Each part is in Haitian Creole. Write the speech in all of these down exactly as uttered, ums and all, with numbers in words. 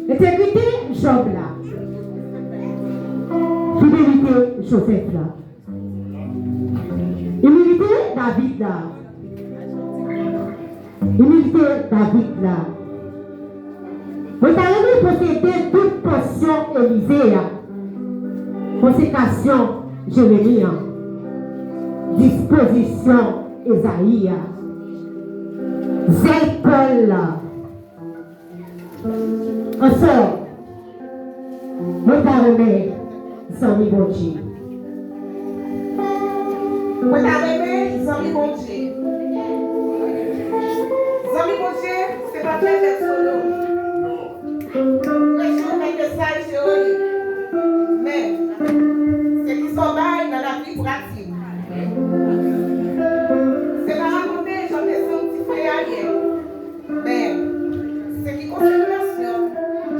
Entegrite Jòb la. Fidelite Jozèf la. Imilite David la. Imilite David la. Mwen ta renmen posede tout pòsyon Elize a. Konsekrasyon Jeremi an. Dispozisyon Ezayi a. Zèl Pòl la. Answè, mwen ta renmen zanmi Bondye. Mwen ta renmen zanmi Bondye. Zanmi Bondye, se pa fè tèt sou nou. Preche yon mesaj teorik. Men, se kisa w bay nan lavi pratik. Se pa rakonte jan w te santi frè a yè. Men, se ki konsekrasyon,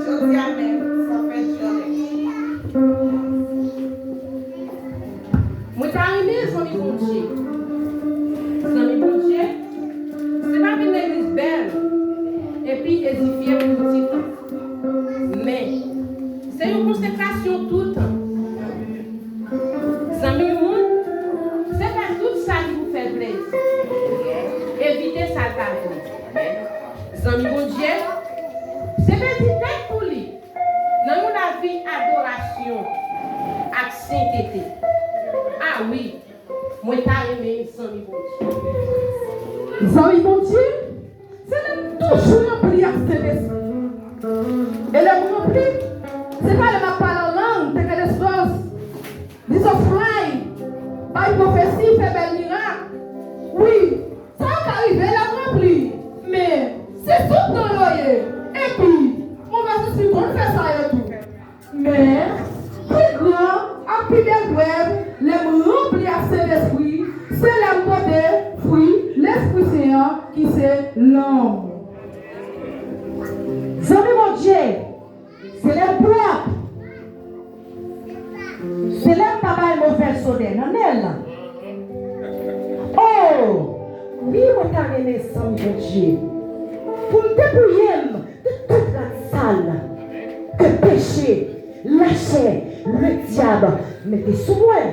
jodi a menm, sa fè dyòlè. Mwen ta renmen zanmi Bondye. Zanmi Bondye, se pa vin legliz bèl epi edifye pou yon ti tan. Men, se yon konsekrasyon toutan. Zanmi moun, se fè tout sa ki pou fè l plezi. Evite sa l pa vle. Zanmi Bondye, se pèdi tèt pou li nan yon lavi adorasyon ak sentete. A wi, mwen ta renmen zanmi Bondye. Zanmi Bondye, se lè m toujou ranpli ak Sentespri. E lè m ranpli, se pa lè m ap pale an lang, tekenestos, disofray, bay pwofesi, fè bèl mirak. Wi, sa yo ka rive lè m ranpli, men se sou tan yo ye. Epi, movèzespri konn fè sa yo tou. Men, pi gran ak pi bèl prèv lè m ranpli ak Sentespri, se lè m pote fwi Lespri Sen an, ki se lanmou. Zanmi Bondye, se lè m pwòp. Se lè m pa bay movèz odè nan nen l. O, wi, mwen ta renmen zanmi Bondye pou m depouye m de tout rad sal ke peche, lachè, ledyab mete sou mwen.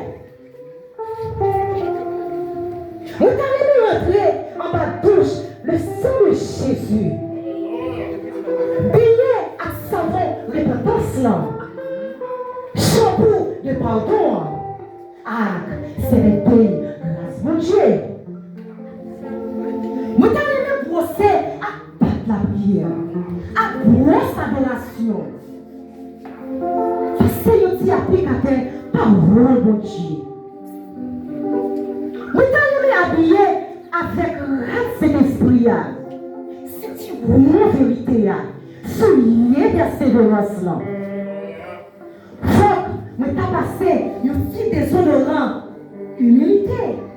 Mwen ta renmen rantre anba douch le san de Jezi. Benyen ak savon repantans lan, chanpou de padon an, ak sèvètèy gras Bondye. Mwen ta renmen bwose ak bat lapriyè, ak bwòs adorasyon. Pase yon ti aplikatè pawòl Bondye. Mwen ta renmen abiye avèk rad Sentespri a, sentiwon verite a, soulye pèseverans lan. Fòk mwen ta pase yon ti dezodoran imilite.